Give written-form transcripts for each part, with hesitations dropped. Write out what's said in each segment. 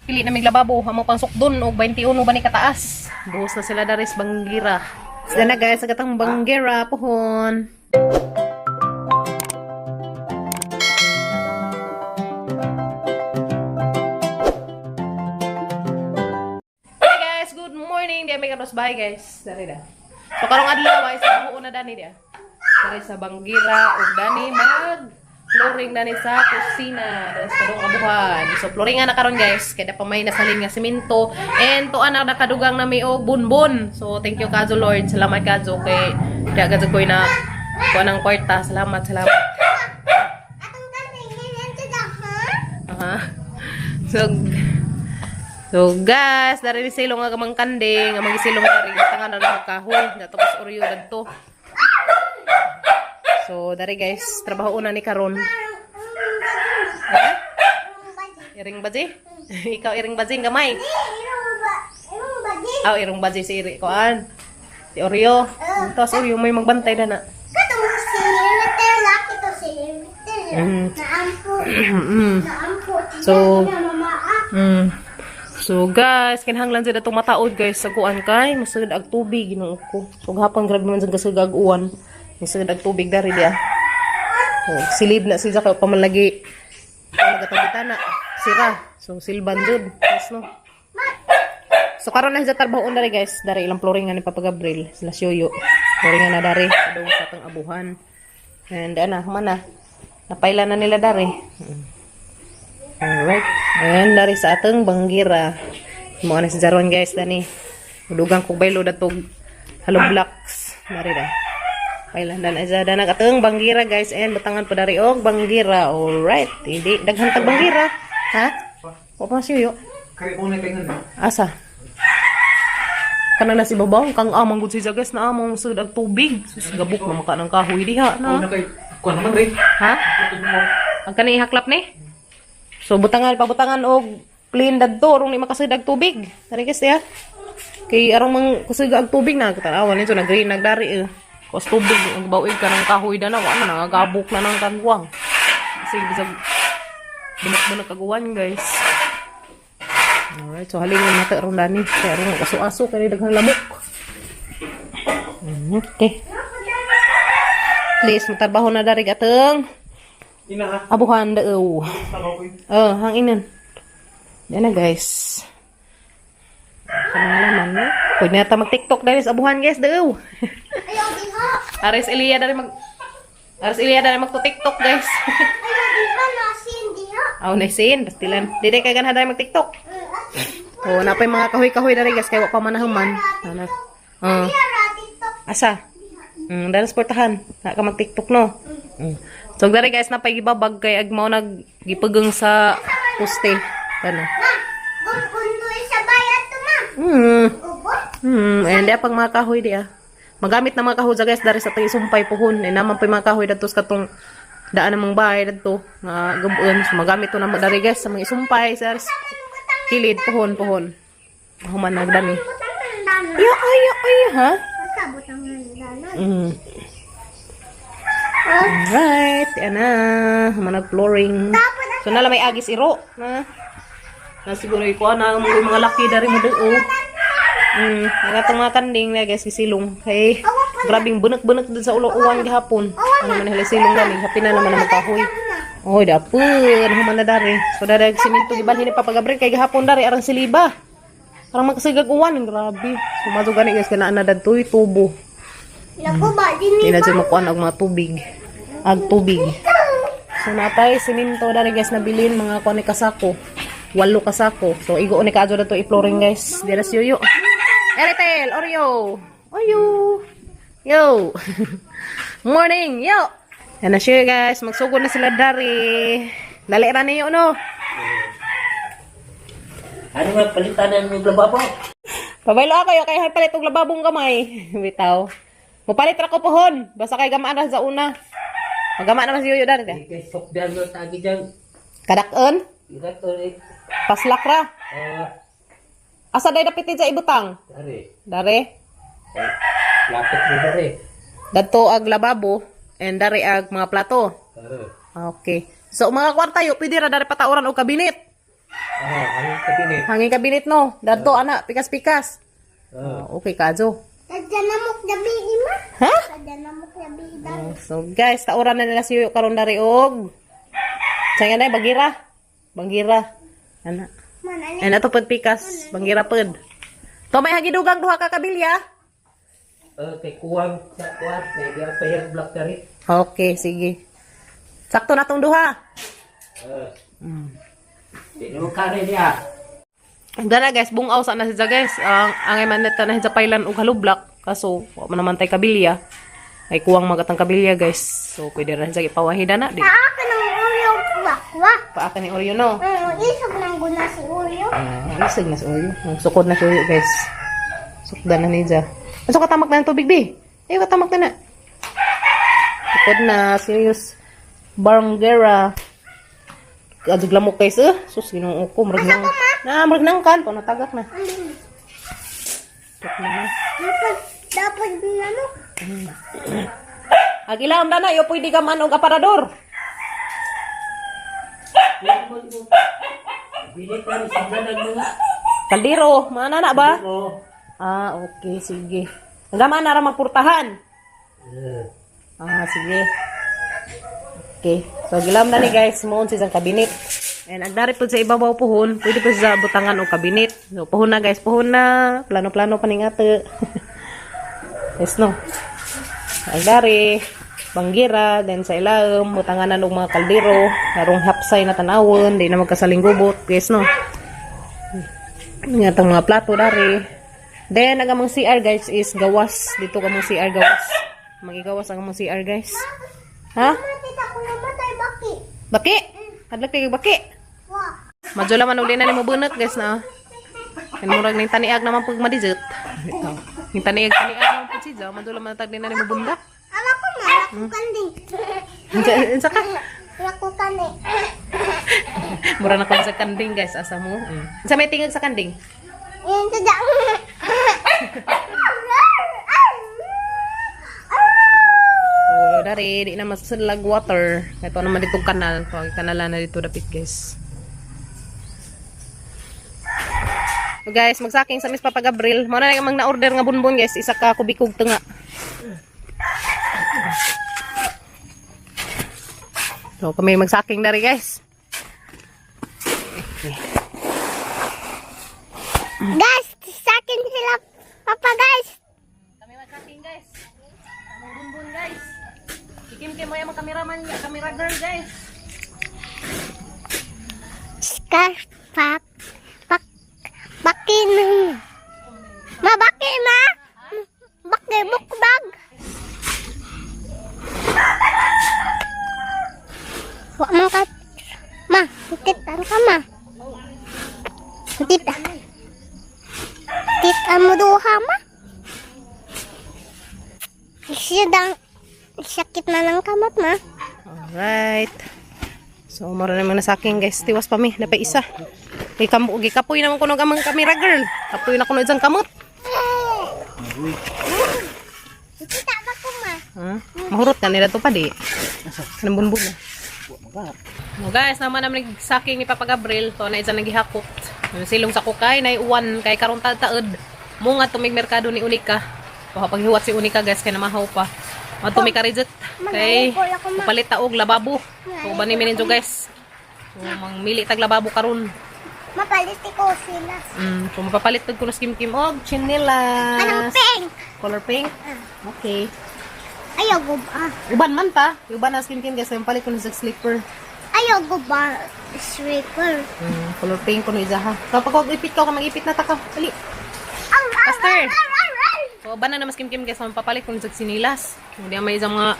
Pili na mig lababo, among pangsukdon og 21 ba ni kataas. Buhos na sila daris banggira. Sila na guys, sa katang banggira pohon. Hi guys, good morning. Di may karos bye guys. Dari da. So karong adlaw guys, ako una dani dia. Dari sa Banggira ug dani mag flooring dani sa kusina, dani sa kadong abuhan. So flooring na karon guys, kay pa may nasalin nga simento and tuan na nakadugang na may og bunbon. So thank you Kazo Lord. Salamat Kazo kay di Kazo koy na kuan ang kwarta. Salamat, salamat. Aha. So guys, dari ni silong nga gamang kanding, nga magisilong dari tangan na lang kahoy, tapos oryo dadto. So dari guys, trabaho una ni karon. Ha? Iring baji? Ikaw iring baji gamay. Aw, irong baji si iri koan. Si Oreo. Tapos Oreo may magbantay na na. So, So guys, kinahanglan jud atong mataod guys sa kuan kay masud ag tubig, Ginoo ko. So gahapon grabe man jud kasug ag uwan. Masud ag tubig dari dia. Oh, silib na siya kay pa man lagi nagatabitan na sira. So silban jud. Yes, no. So karon na siya trabaho dari guys, dari ilang flooring nga ni Papa Gabriel, sila Syoyo. Flooring nga na dari padung sa atong abuhan. And ana, human na. Napaila na nila dari. Alright. Ayan, dari sa atong banggira. Mga na si Jaron guys, dani. Udugang kog baylo datog hollow blocks. Dari da. Pailan dan aja dan atong banggira guys. And butangan po dari og banggira. Alright. Hindi daghan tag banggira. Ha? Wa pa siyo. Asa? Kanang nasi babaw kang amang gud siya guys na among sud ag tubig. Sus, gabok na maka ng kahoy diha na. Ha? Ang kani haklap ni? So butangan pabutangan og plain dadto rong ni makasud ag tubig. Dari guys ya. Kay arong mang kusog ag tubig na tanawan nito nag green nagdari eh. Kos tubig ang bawig ka ng kahoy da na wa na nangagabok na ng kangwang. Kasi bisag bunok-bunok aguan guys. Alright, so halin na nato ron dani. Kay arong aso-aso kay daghang lamok. Okay. Please, matrabaho na dari ateng abuhan daw. Oh, hanginan. Yan na guys. Ano naman, no? Pwede na ta mag-TikTok dahil sa abuhan guys daw. Aris Elia dari mag TikTok guys. Aw, naisin, bastilan. Dili kay ganha dari mag-TikTok. Oh, napay mga kahoy-kahoy dari guys kay wa pa man nahuman. Ano? Oh. Asa? Dahil sa portahan. Na ka mag-TikTok no. So dari guys napay gibabag kay ag mao nag gipagang sa poste. Ano? And di pang mga kahoy di ah. Magamit na mga kahoy sa guys dari sa tayo sumpay puhon. Eh naman pa yung mga kahoy dadto sa katong daan namang bahay dadto nga gabon. So magamit to na dari guys sa mga isumpay sa kilid puhon puhon. Human nagdani. Yo ay ay ha. Alright, yan na. Human flooring. So nala may agis iro. Na. Na siguro ikuha na ang mga laki dari mo doon. Ang mga kanding na guys, gisilong. Kay grabing bunak-bunak dun sa ulo uwan gihapon. Ano man nila silong gani, happy na naman ang magkahoy. Oy, dapon, human na dari. So dari simento gibalhin ni Papa Gabriel kay gihapon dari arang siliba. Arang magkasigag uwan, grabe. So mazo gani guys kanaan na dadtoy tubo. Hindi na dyan makuha og mga tubig. Ag tubig. So natay simento dari guys nabilin mga kuan ni kasako. 8 kasako. So igo ni kaadto dato i-flooring guys. Dira si Yoyo. Eritel, Oreo. Oyo. Yo. Morning, yo. Yan na siya guys, magsugod na sila dari. Dali ra niyo no. Ano nga palitan ng lababo? Pabaylo ako yo kay palit og lababong gamay. Bitaw. Mopalit ra ko pohon. Basta kay gamaan ra sa una. Magama naman si Yoyo dari. Kay sokdan mo tagi dyan. Kadak-on, Ikat ulit. paslak ra. Asa day dapit sa ibutang? Dari. Dare. Lapit mo dari. Dadto ag lababo and dare ag mga plato. Dari. Okay. So mga kwarta yo pwede ra dare patauran og kabinet. Ah, ang kabinet. Hangin kabinet no. Dadto ana, pikas-pikas. Ah. Oh, okay ka Jo. Tadyanamok gabi ima. Ha? Tadyanamok gabi dal. Oh, so guys, tauran na nila si Yoyo karon dari og. Sa nga na bagira. Bagira. Ana. Man ani. Ana to pud pikas, bagira pud. To may hagidugang duha ka kabilya. Kay kuwang sa kuwan, kay di ang pahir block dari. Okay, sige. Sakto na tong duha. Ah. Di mo kare niya. Dana guys, bungaw sa na siya guys. Ang ay man na siya pailan og halublak kaso wa man naman tay kabilya. Ay kuwang magatang kabilya guys. So pwede ra siya ipawahi dana di. Sa akin ang Oreo wakwa. Paa ka ni Oreo no. Isog nang guna si Oreo. Ah, isig na si Oreo. Ang sukod na si Oreo guys. Sukdan na niya. Ano katamak na ng tubig bi? Ay katamak na na. Sukod na serious. Barangera. Adug lamok guys eh. Sus Ginoo ko murag nang. Na murag nang kan pa natagak na. Tuk na na. Dapat dapat ano? Agilam na na, yo pwede ka man og aparador. Bilit na rin sa mga. Kaldero, maana na ba? Oo. Ah, okay, sige. Hanggang na ra magpurtahan. Eh, Ah, sige. Okay. So, gilam na ni guys, moon sa isang kabinet. And agdari po sa ibabaw puhon, pwede po sa butangan o kabinet. So, puhon na guys, puhon na. Plano-plano pa ning ate. Yes, no. Agdari, banggira, then sa ilaom, butangan na og mga kaldero, karong hapsay na tanawon, di na magkasaling gubot, guys, no. Nga tong mga plato dari. Then, ang among CR guys is gawas. Dito ka mong CR gawas. Magigawas ang among CR guys. Ha? Tita ko namatay baki. Baki! Hadlok kay baki. Wa. Madyo man og di na nimo bunot guys na. Kan murag ning taniag naman pag madizet. Ito. Ning taniag taniag naman pag siya, madyo man tag di na nimo bunda. Ala ko ma, ako kanding. Unsa unsa ka? Ako kani. Mura na kon sa kanding guys, asa mo. Unsa may tingog sa kanding? Yan tada. Oh, dari di na masunlag water. Ito naman ditong kanal. Pag kanala na dito dapit guys. So guys, magsaking sa Miss Papa Gabriel. Mao na lang ang na-order nga bunbon guys, isa ka kubikog tunga. So kami magsaking dari guys. Okay. Guys, sa akin sila Papa guys. Kami magsaking guys. Among bunbon guys. Ikim-kim mo yung mga cameraman, camera girl guys. Scarf pak pak bakin. Ma baki ma. Baki bukbag. Wa man ka. Ma, titan ka ma. Tita. Tita mo duha ma. Siya dang sakit na ng kamot ma. Alright. So, mara naman na sa akin guys. Tiwas pa mi. Napay isa. Gikapoy naman kuno ang mga camera girl. Kapoy na kuno isang kamot. Tita ba ko ma? Ha? Mahurot na nila to pa di. Anong bunbun na. So guys, naman naman nagsaking ni Papa Gabriel. To na isa nagihakot. Silong sa kukay, na uwan kay karon taod. Mo nga tumig merkado ni Unika. O paghiwat si Unika guys kay namahaw pa. Matumi ka reject. Kay palit ta og lababo. So bani mi ninyo guys. So mangmili tag lababo karon. Mapalit ko sila. So mapapalit pud ko na kim kim og chinelas. Anong pink? Color pink? Okay. Ayaw ko ba? Uban man ta. Uban na skin kim guys. Yung palit ko na sa slipper. Ayaw ko ba? Slipper. Color pink ko na isa ha. Kapag wag ipit ka, mag-ipit na ta ka. Dali. Ar, ar, Faster. ar, ar, ar. So, uban na naman kim kim guys. Mapapalit ko na sa sinilas. Hindi may isang mga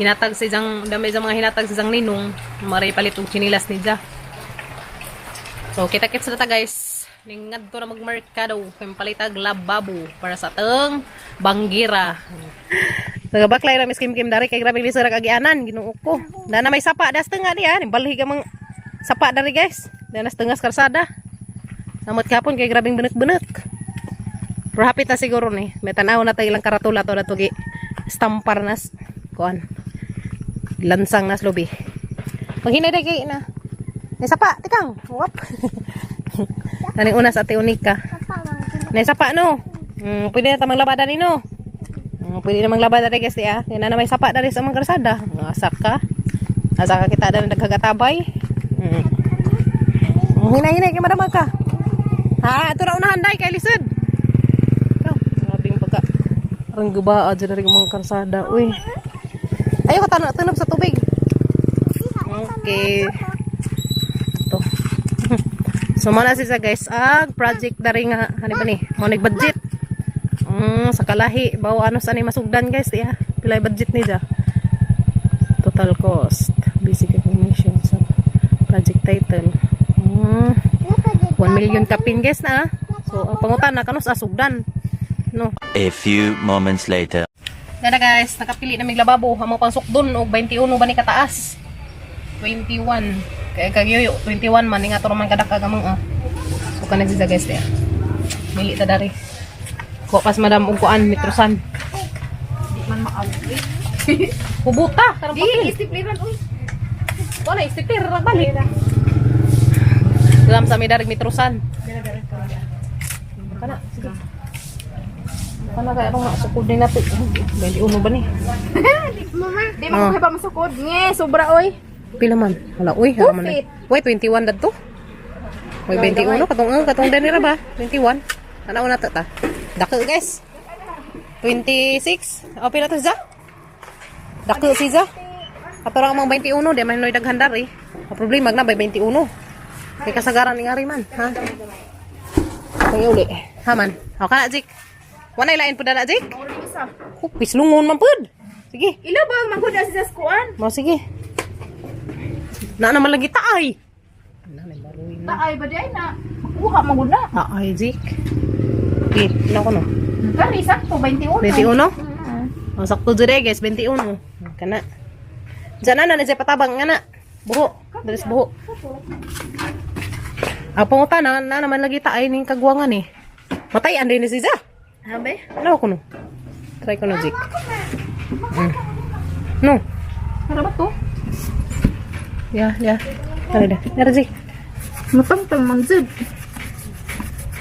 hinatag sa isang, hindi may isang mga hinatag sa isang ninong. Maray palit og sinilas ni Ja. So, kita-kits na ta guys. Ningad to na magmerkado. Kay palitag lababo para sa teng banggira. Nagabaklay ra mis kim kim dari kay grabe lisod ra kagianan Ginoo ko. Dana may sapa das tenga diya, ning balhi ka mang sapa dari guys. Dana sa tengas karsada. Namot kapon kay grabeng benek-benek. Pero hapit na siguro ni. May tanaw na tayo ilang karatula to na tugi. Stampar nas. Kuan. Lansang nas lubi. Paghinay kay na. Isa pa, tikang. Wap. Naning una sa Ate Unika. Papa, man. Naisa pa no. Pwede na ta maglabada ni no. Pwede na maglabada rin kasi ah. Kaya na may sapa dali sa mga kalsada. Asa ka. Asa ka kita dali nagkagatabay. Hinay-hinay kay madamag ka. Ha, ato na unahan dai kay lisod. Ikaw, grabing pagka arang guba adyo diri mga kalsada. Uy. Ayaw ka tanog tunob sa tubig. Okay. Ito. So mana siya guys, ag project dari nga hani ba ni? Mo ni budget. Sa kalahi, bawo ano sa ni masugdan guys, iya. Pilay budget ni ja. Total cost, basic information sa project title. 1 million kapin guys na. Ah. So ang pangutan na kanus asugdan. No. A few moments later. Dada guys, nakapili na mig lababo, amo pang sukdon og 21 ba ni kataas. 21. Kay kag yoyo 21 man ni nga man kadaka gamang ah. So kanang siya guys diya. Mili ta dari. Kuha pas madam og kuan mitrosan. Di man maawit. Kubuta karang Di, papel. istipliran uy. Wala istipir balik. Dalam sa mi dari mitrosan. Kana sige. Kana kaya rong masukod din nato. 21 ba ni? Mama, Di man ko pa masukod. Nge, sobra oy. Pila man? Wala, uy, hala man. Two feet. Uy, 21 dadto. Uy, 21 katong katong danira ba? 21. Tanaw na to ta. Dako guys. 26. O pila to siya? Dako siya. Kato ra ang mga 21, di man noy daghan dari. Ang problema na by 21. Kay kasagaran ni ngari man, ha? Kung uli. Ha man. O kana Jik. Wala lain pud na Jik. Isa. Kupis lungon man pud. Sige. Ila ba manggod na siya sa kuan? Mo sige. Na naman lagi taay. Na may baruin na. Taay ba di ay na? Makuha manggod na. Taay, Zik. Okay, pila ko no. Kani sakto 21. 21? Mm. Oh, sakto jud eh, guys, 21. Kana. Diyan na na na patabang nga na. Buho. Dalis buho. Ang panguta na, na naman lagi taay ning kagwangan eh. Matayan din ni siya. Habe? Ano ko no? Try ko no, Zik. No. Para ba to? Yeah. Tara na. Tara, Zik. Matangtang man jud.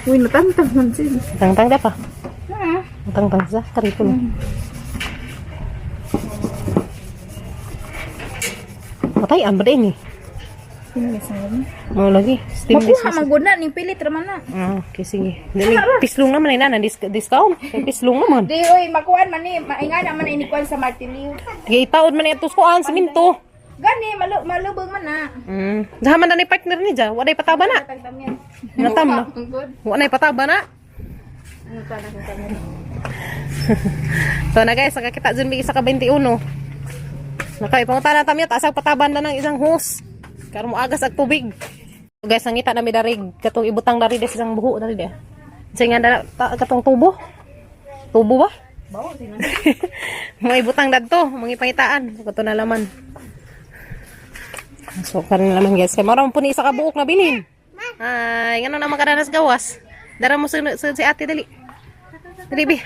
Uy, natangtang man jud. Tangtang da pa. Ha. Tangtang sa. Tara ko no. Matayan ba din eh? Mo lagi. Stainless Makuha na man gud na ning pilit ra man na. Ah, okay, sige. Dali, pislong naman ay nana, discount. Kay pislong naman. Di oy, makuan man ni, maingana man ini kuan sa martilyo. Sige, itaod man ito kuan, siminto. Gani malu malubog man na. Dahan man na ni partner ni ja, waday pataba na. Tagtam yan. Natam na. Good. Wala pataba na. Ano pa na kung So na guys, nakakita dyan may isa ka 21. Naka, ipanguta na tamya, taas ang pataban na ng isang hose. Karon mo agas ag tubig. So guys, nangita na mi darig katong ibutang dari des isang buho dari de. Sa nga dara katong tubo. Tubo ba? Bawo sino. Mga ibutang dadto, mga ipangitaan. So, kato na laman. So, karon na laman guys. Kay mao ra man po ni isa ka buok na bilin. Ay, ngano na makadanas gawas. Dara mo si ate dali. Dali bi.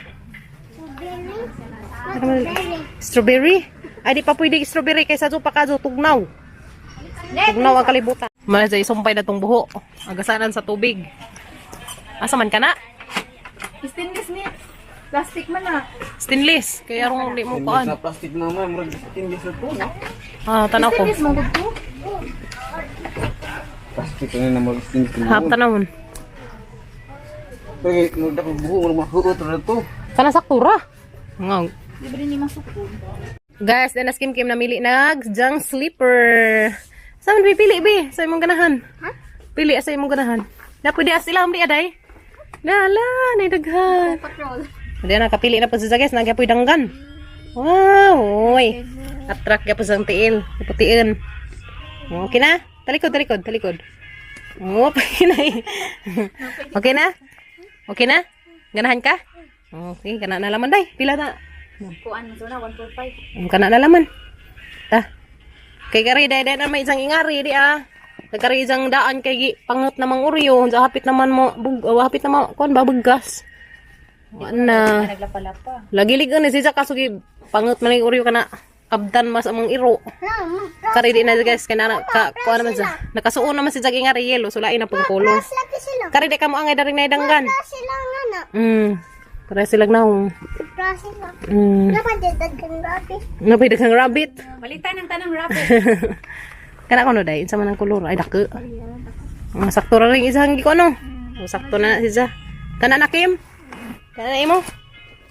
strawberry. Strawberry. Strawberry? Ay, di pa pwede strawberry kaysa pa kazo tugnaw. Tugnaw ang kalibutan. Malas ay sumpay na tong buho. Agasanan sa tubig. Asa man ka na? Stainless ni. Plastic man na. Stainless. Kaya rong di mo kuan. Sa plastic naman, murag stainless na to, no? Ah, tanaw ko. Stainless man gud to. Plastic na na murag stainless na. Hap tanawon. Pero murag dako buho, murag mahuot ra to. Kana saktura. Nga. Di ba ni masukod? Guys, then as Kim Kim namili nag jang slipper. Saan man pipili be? Sa imong ganahan? Ha? Pili sa imong ganahan. Na pwede as ilang di aday. Nala, nay daghan. Patrol. Hindi na kapili na po siya guys, nagyapoy danggan. Wow, oy. Attract gyapon sa tiil, putiin. Okay na? Talikod, talikod, talikod. Oh, okay na. Eh. Okay na? Okay na? Ganahan ka? Okay, kana na laman day. Pila na? Kuan man na 145. Ang kana na laman. Ta. Kay kari day day na may isang ingari di ah. Kari isang daan kay gi pangot namang uryo, unsa hapit naman mo bug, hapit naman kuan ba buggas. Wa na. Naglapa-lapa. Lagi ligon ni siya kaso gi pangot man ang uryo kana. Abdan mas among iro. Kari di na guys kay na ka kuan naman sa nakasuon naman si Jaggy nga yellow, so lain na pong color. Mas lagi sila. Kari di ka mo angay daring naidanggan. Pra sila nga na. Para silang naong. Pra sila. Napadidagkan rabbit. Napay daghang rabbit. Palitan ang tanang rabbit. Kana ko no dai, unsa man ang kolor? Ay dako. Ang sakto ra ring isang gi ko ano. Oh, sakto na siya. Kana na Kim. Kana na imo.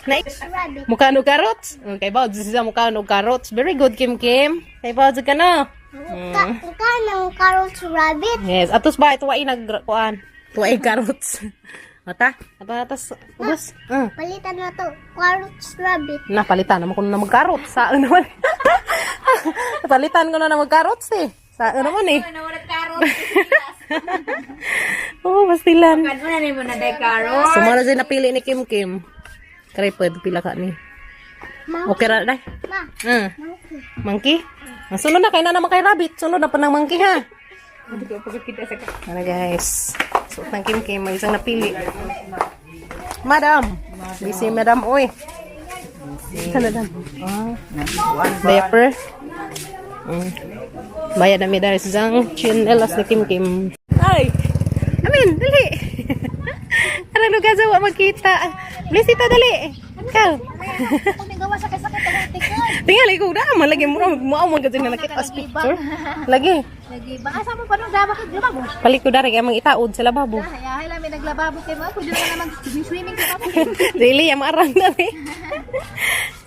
Na Rabbit. mukha no carrots. Okay, ba siya mukha no carrots. Very good Kim Kim. Kay ba ka na. Ka, ka ng carrots rabbit. Yes, atos ba ito ay nag kuan. Tuwa ay carrots. Mata, ata atas ubos. Palitan na to. Carrots rabbit. Na palitan naman ko na mag-carrots sa ano naman. Palitan ko na na mag-carrots eh. Sa ano naman eh. Nawala carrot. Oo, pastilan. Ano na nimo na day carrot? So, muna siya napili ni Kim Kim. Kare, pwede pila ka ni. Okay ra, day. Ma. Mm. Monkey? Ang sunod na, kay na naman kay rabbit. Sunod na pa ng monkey, ha? Ano, guys? Suot ng Kim Kim, may isang napili. Madam! Busy, madam, oy. Saan, madam? Ah. Diaper? Bayad na mi dahil sa isang chinelas ni Kim Kim. Ay! Amin, dali! Aran lugar sa wa magkita. Please, tita, dali! Ikaw. Tingali ko na, malagi mo mo mo kasi na nakita sa picture. Lagi. Lagi baka sa mo pa nung daba kag lababo. Palit ko dari kay mang itaod sa lababo. Ay ay may naglababo kay mo. Pwede na naman swimming kay mo. Dili ya maarang na eh.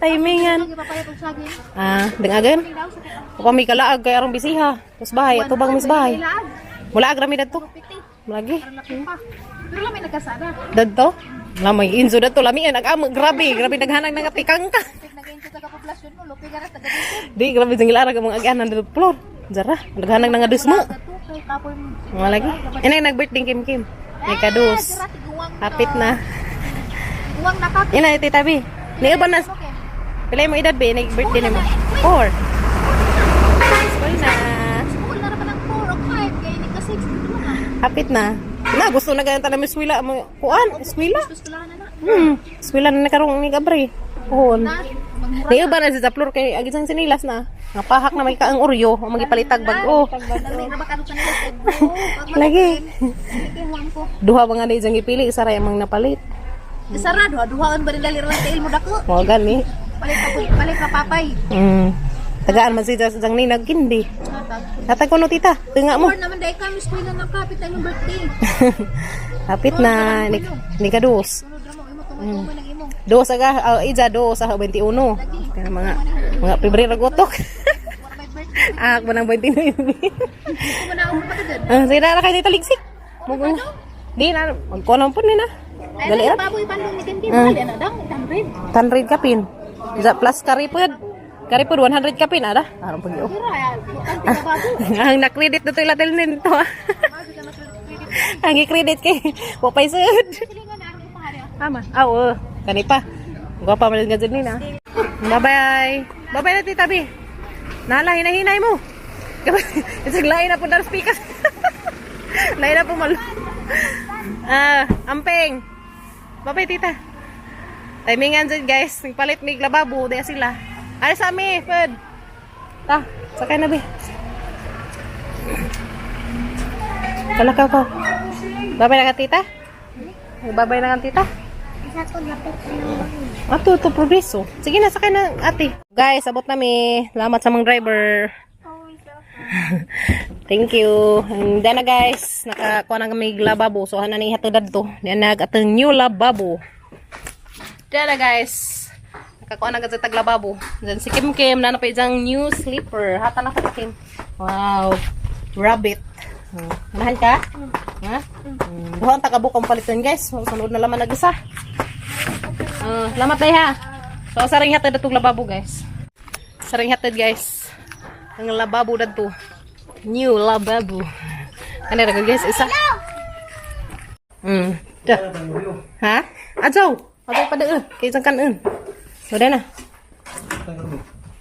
Timingan. Papayat og saging. Ah, dangagan. Upa may kalaag kay arong bisiha. Mas bahay, ato bang mis bahay. Mula agrami dadto. Lagi. Pero lang may nagkasada. Dadto. Lamay inzo dadto lami ang amo grabe, grabe naghanag nga tikang ka. Nag-enjoy ka populasyon mo, lupi ka na taga dito. Di grabe jing ilarag among agyanan dadto floor. Jara, naghanag na nga dusmo. Kay kapoy mo. Mga lagi. Inay nag-birthday Kim Kim. May kadus. Tiguang Hapit na. guwang na ka. Ina tita bi. Niuban na. Pila mo edad bi? Nag-birthday nimo. 4. School na. School na naman ang 4 o 5 kay ni ka 6 dito na. Hapit na. Na gusto na ganyan tanan eskwela mo. Kuan, eskwela. Gusto na na. Eskwela na karong ni Gabre. Pohon. Na mangmura. Niuban na sa floor kay agi sang sinilas na. Nga pahak na may kaang Oreo, o magipalitag bag-o. Dami ra ba kanu kanila. Lagi. Huwang ko. Duha ba nga na isang ipili, isa ra amang napalit. Sara duha duhaan ba rin dali ra lang tail mo dako. Mo gani. Palit pa palit pa papay. Tagaan man siya sa isang ninag kindi. Hatag. Hatag ko no tita, tunga mo. Or naman dahil kami school na nakapit na imong birthday. Hapit na ni, ni kadus. Sunod ra mo imo tumoy-tumoy ng imo. Dos aga ija dos sa 21. Kaya mga mga Pebrero gotok. Wala may birthday. Ah, ako nang 29. Ko man ako pa dyan. Ah, sige na kay tita ligsik. Mag Di na magkuha po ni na. Dali ra. Baboy bandung ni Kim Kim. Dali na dang tamrin. 100 kapin. Isa plus karipod. Karipod 100 kapin ada. Aron pag Pero ay, butang ti baboy. Ang na-credit na to ilatel nito. Ang i-credit kay wa pay sud. Tama. Ah, oo. Kani pa. Gwapa man nga dyan nina. Bye-bye. Bye-bye na tita B. Nala, hinahinay mo. Isang lain na po na speaker. Lain na po malo. Ah, amping. Bye-bye tita. Timingan dyan guys. Nagpalit mig lababo. Diya sila. Ay sa ami, Fed. Ta, sakay na be. Kalakaw ko. Bye-bye na ka tita. Bye-bye na ka tita. Isa ko dapat ng Ato, to progreso. Sige na, sakay na, ate. Guys, abot nami. Salamat sa mga driver. Thank you. And then na guys, nakakuha na kami lababo. So, hana ni hatid to. Diyan nag atong new lababo. Diyan na guys. Nakakuha na gad sa taglababo. Diyan si Kim Kim, nana pa isang new slipper. Hata na ka Kim. Wow. Rabbit. Manahan ka? Ha? Buhan ta kabuk ang palitan guys. So, sunod na laman nag-isa. Ah, salamat day ha. So saring hatid atong lababo guys. Saring hatid guys. Ang lababo dadto. New lababo. Ano ra guys isa? Da. Ha? Adzaw. Adzaw pa doon. Kay isang kanon. So na.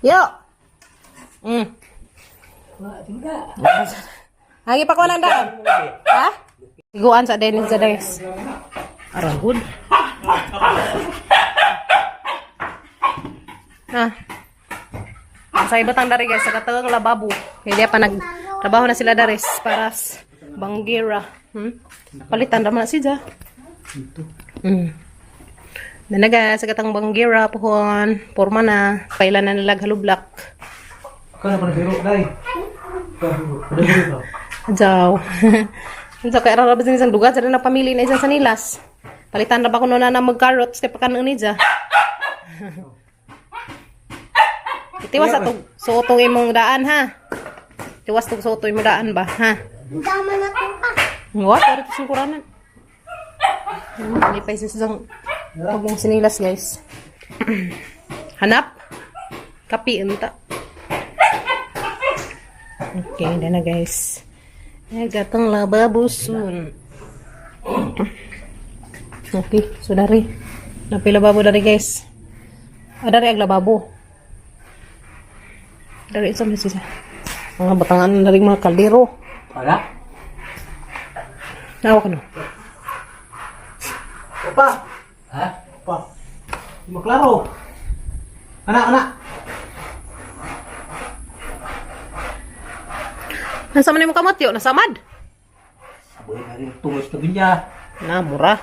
Yo. Hagi pa ko nang daan. Ha? Iguan sa Dennis sa guys. Arahod. Ah. Sa ibutang dari guys, sa katawang lababo. Kaya di pa nagtrabaho na sila dari para sa banggira. Palitan raman na siya. Nanaga sa katang banggira pohon, porma na, paila na nila halublak. Kana pa biro dai. Biro. Jaw. Unsa kay ra ba isang duga sa na pamili na isang sanilas. Palitan ra ba kuno na na mag carrots kay pakanon ni ja. Tiwas atong suotong imong daan ha. Tiwas tong suoto imong daan ba ha. Dama na to pa. Wa pero to singkuranan. Lipay sa isang pagmong sinilas guys. Hanap. Kapi unta. Okay, na na guys. Ay, gatang lababo soon. Okay, so dari. Napay lababo dari guys. Ah, dari ag lababo. Dari isa mas isa. Mga batangan na rin mga kaldero. Wala. Nawa ka no. Opa. Ha? Opa. Maklaro. Anak, anak. Nasa man mo kamot yo? Nasamad. Saboy na rin tungos na binya. Na, mura.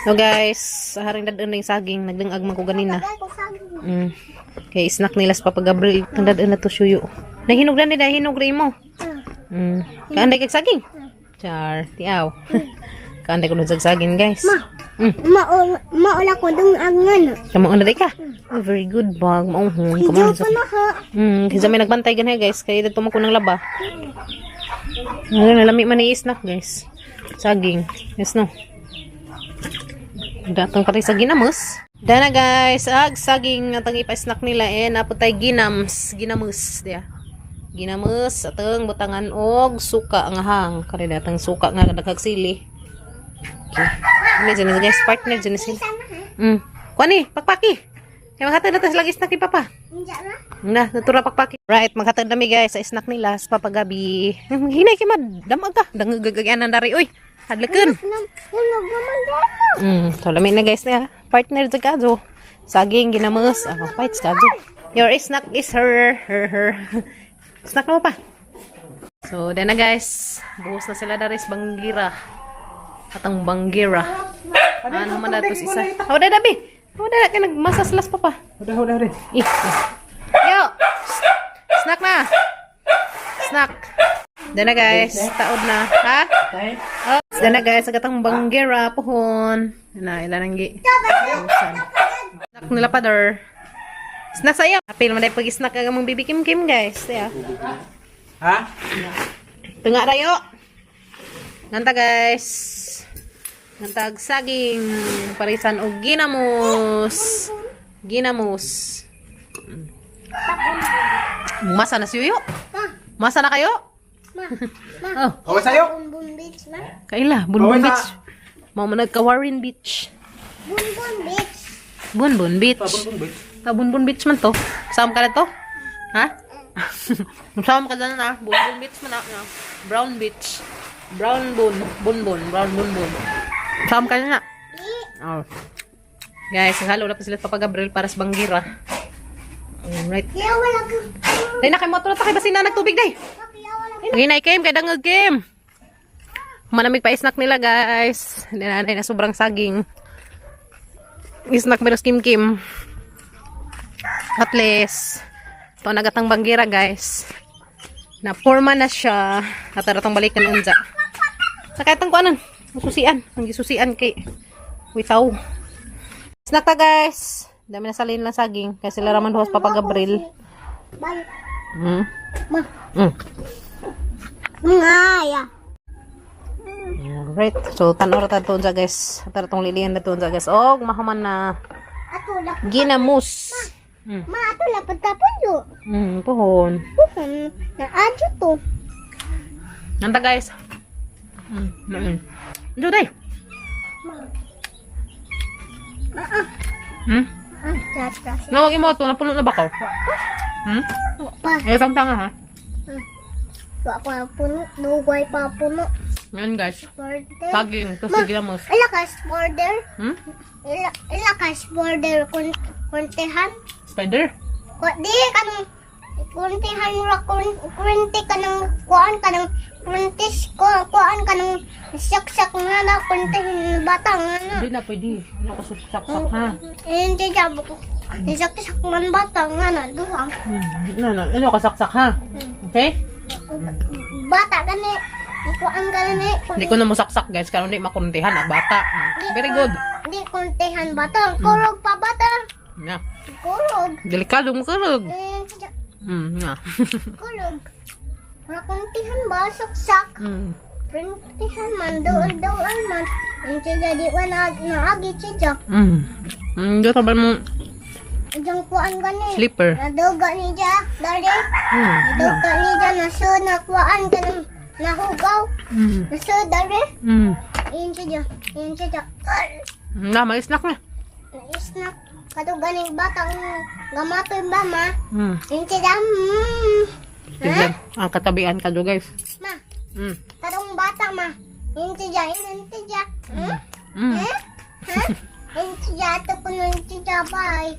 So guys, sa haring dadon na yung saging, nagdangag man ko ganina. Tagal ko saging. Kay snack nila sa Papa Gabriel, itong dadon na to suyo. Nahinog na nila, hinog rin mo. Kaanday kag saging. Char, tiaw. Kaanday ko nung saging guys. Ma. Maula, maula ko dung angan. Kamu na ka. Oh, very good bag. Mauhon. Hijo pa na ha. Kasi may nagbantay ganun guys. Kaya dito mo ko ng laba. Ayun, nalami man ni snack guys. Saging. Yes no. Datong pati sa ginamos. Dana guys, ag saging atang ipa-snack nila eh naputay ginams, ginamus diya. Ginamus atang butangan og suka nga hang. Kare datang suka nga daghag sili. Okay. Ano dyan guys, partner dyan sila. Kuan ni, pakpaki. Kaya maghatag na ta sila snack ni Papa. Hindi na. Na, natura pakpaki. Right, maghatag nami guys sa snack nila sa Papa Gabi. Hinay kay mad, damag ka. Dangagagagyanan dari oy. Hadlaken. Nanog naman dama. So lami na guys na partner sa kazo. Saging ginamos. Ako, fights kazo. Your snack is her, her, her. Snack na mo pa. So, then na guys. Buhos na sila daris banggira. Atang banggira. Ano man nato isa. Oh, dadabi. Oh, dada ka nagmasaslas pa pa. Udah, udah, udah. Eh. Yo! Snack na! Snack! Dana guys, taod na. Ha? Oh, dana guys, agatang banggera pohon. Na ila nang gi. Usan. Snack nila pa der. Snack saya. Apil man dai pag snack ang among bibi Kim Kim guys. Ya. Ha? Tunga rayo. Nanta guys. Nantag saging parisan og ginamos. Ginamos. Masa na siyuyo? Ma. Masa na kayo? Ma. Ma. Oh, Kawa sa'yo. Bun Bun Beach ma. kaila, Bunbun Bawal sa- Beach. Mao man nagka Warren Beach. Bun Bun Beach. Bunbun Beach. Ta Bunbun Beach man to. Saan ka na to? Ha? Saan ka dyan na? Bunbun Beach man na. Brown Beach. Brown Bun. Bunbun. Brown Bunbun. Saan ka na? Oh. Guys, halo na pa sila Papa Gabriel para sa Banggira. Alright. Kaya wala ko. Day na kay motor ta kay basin na nagtubig day. Kaya wala ko. Hinay Kim kay dangag Kim. Manamig pa snack nila guys. Nanay na sobrang saging. Snack meros Kim Kim. At least ito nagatang banggira guys. Na forma na siya. At aratong balikan unja. Sa kahit ang kuanan. Susian. Ang gisusian kay Witaw. Snack ta guys. Dami na salin lang saging. Kasi sila raman host Papa Gabriel. Bye. Ma. Ngaya. Alright. So, tanor ta to guys. Tara tong lilihan na to guys. Og mahuman na Ato la. ginamos. Ma ato la patapon yo. Pohon. Puhon na adyo to. Nanta guys. Ndo day. Ah, tata. Nawag imo to napuno na ba ka? Pa. Eh tang tanga ha. Wa pa puno, dugay pa puno. Ngayon, guys. Border. Saging, tapos Ma, ginamos. Ila ka border. Ila ka border kun kuntihan. Spider? Ko di kanang kuntihan ra kun kunti kanang kuan kanang kuntis ko kuan kanang saksak nga na kuntihan bata nga na. Hindi na pwede. Ano ko saksak ha? Hindi jabo ko. Saksak man bata nga na duha. No, no. Ano ka saksak ha? Okay? Bata gani kuan gani. Hindi ko na musaksak, guys. Kaya hindi makuntihan ang bata. Very good. Di kuntihan bata. Kurog pa bata. Yeah. Kurog. Delikado mo kurog. Eh, Yeah. Kulog. Rakuntihan ba? Saksak. Printihan man. Dool-dool man. Hindi jadi wa na naagi siya. Dito ba mo Diyan kuan gani. slipper? Naduga ni siya. Dali. Naduga ni siya. Naso na kuan ka ng nahugaw. Naso dali. Iyon siya. Iyon siya. Na, may snack na. Naisnak. Kato ganing batang gamatoy ba ma? Iyon siya. Tignan. Ang katabian ka do, guys. Ma. Katong bata ma. Iyon siya. Iyon siya. Mm. Eh? Ha? Ang siya, ito po nung siya, bye.